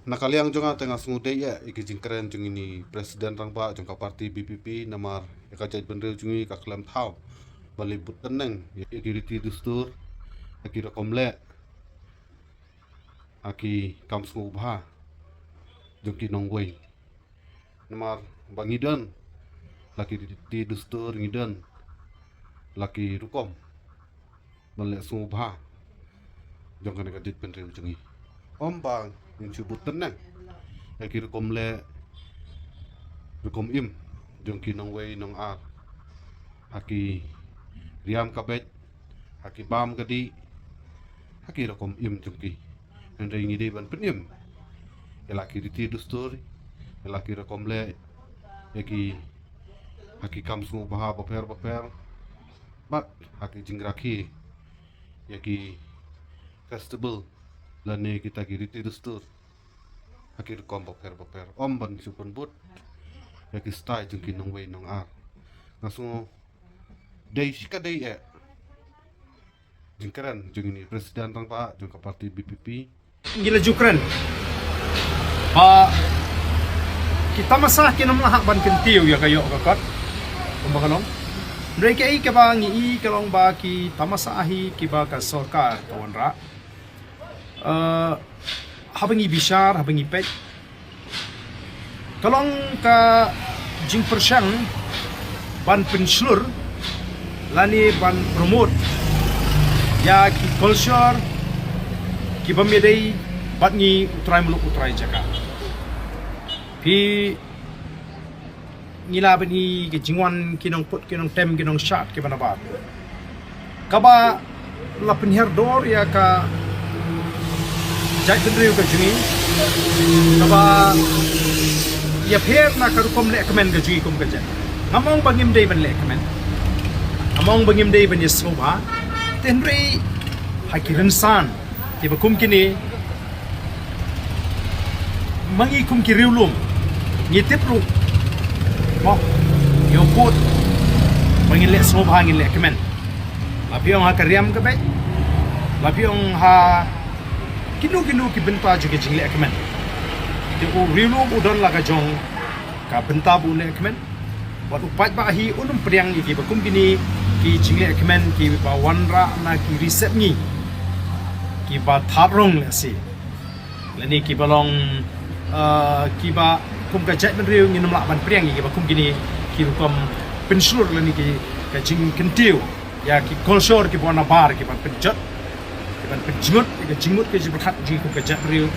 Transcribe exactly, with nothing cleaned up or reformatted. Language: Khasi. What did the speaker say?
Na ka liang jong nga te nga sngew dei ïa ki jingkren jong ini president rangbah jong ka parti B P P, namar ïa ka jaitbynriew jong ngi ka khlem thaw ban leit bud tneng ïa ki riti dustur, ïa ki rukom leh, ïa ki kam sngewbha jong ki nongwei. Namar ba ngi don la ki riti dustur, ngi don la ki rukom ban leh sngewbha jong kane ka jaitbynriew jong ngi. Ym ba ngin shu bud tneng ïa ki rukom leh, rukom im jong ki nongwei nongar, ha ki riam ka beit, ha ki bam ka dih, ha ki rukom im jong ki. Hynrei ngi dei ban pynim ïa la ki riti dustur, ïa la ki rukom leh, ïa ki, ha ki kam sngewbha bapher bapher, bad ha ki jingrakhe ïa ki festival lane kita ki riti dustur, ha ki rukom bapher bapher. Ym ban shu pynbud ïa ki style jong ki nongwei nongar. Nga sngew dei shi ka dei eh jingkren jong ini president rangbah jong ka parti B P P. Ngi la ju kren ba ki tamasa kim lah ban kyntiew ïa ka ïoh ka kot kumba ka long. Hynrei kaei kaba ngi i ka long ba ki tamasa hi kiba ka sorkar ka wanrah. Eh, haba ngi bishar, haba ngi peit, ka long ka jingpyrshang ban pynshlur lane ban promote ïa ki culture kiba ym dei bad ngi u trai muluk u trai jaka. Phi ngi la ban i ki jingwan ki nongput ki nongtem ki nongshad kiba nabar. Kaba la pynhiar dor ïa ka jaitbynriew ka jong ngi. Kaba ïapher na ka rukom leh kmen ka jong ngi kum ka jait. Ngam ong ba ngim dei ban leh kmen. Ngam ong ba ngim dei ban ïa sngewbha. Hynrei ha ki rynsan kiba kum kine, ma ngi kum ki riewlum ngi tip ruh, mo, ïa u pud ba ngin leh sngewbha, ngin leh kmen. La phi ong ha ka riam ka beit, la phi ong ha kino kino ki bynta jong ki jingleh kmen. Te u riewlum u don la ka jong ka bynta ba u leh kmen. Wat u paidbah hi un ym pdiang ïa kiba kum kine ki jingleh kmen kiba wanrah na ki riti ngi kiba thad rong lehse, lane kiba long, ah, kiba kum ka jaitbynriew ngin ym lah ban pdiang ïa kiba kum kine ki rukom pynshlur lane ki ka jingkyntiew ïa ki culture kiba nabar kiban pynjot, kiban pynjngut ïa ka jingmut ka jingpyrkhat jong ngi kum ka jaitbynriew.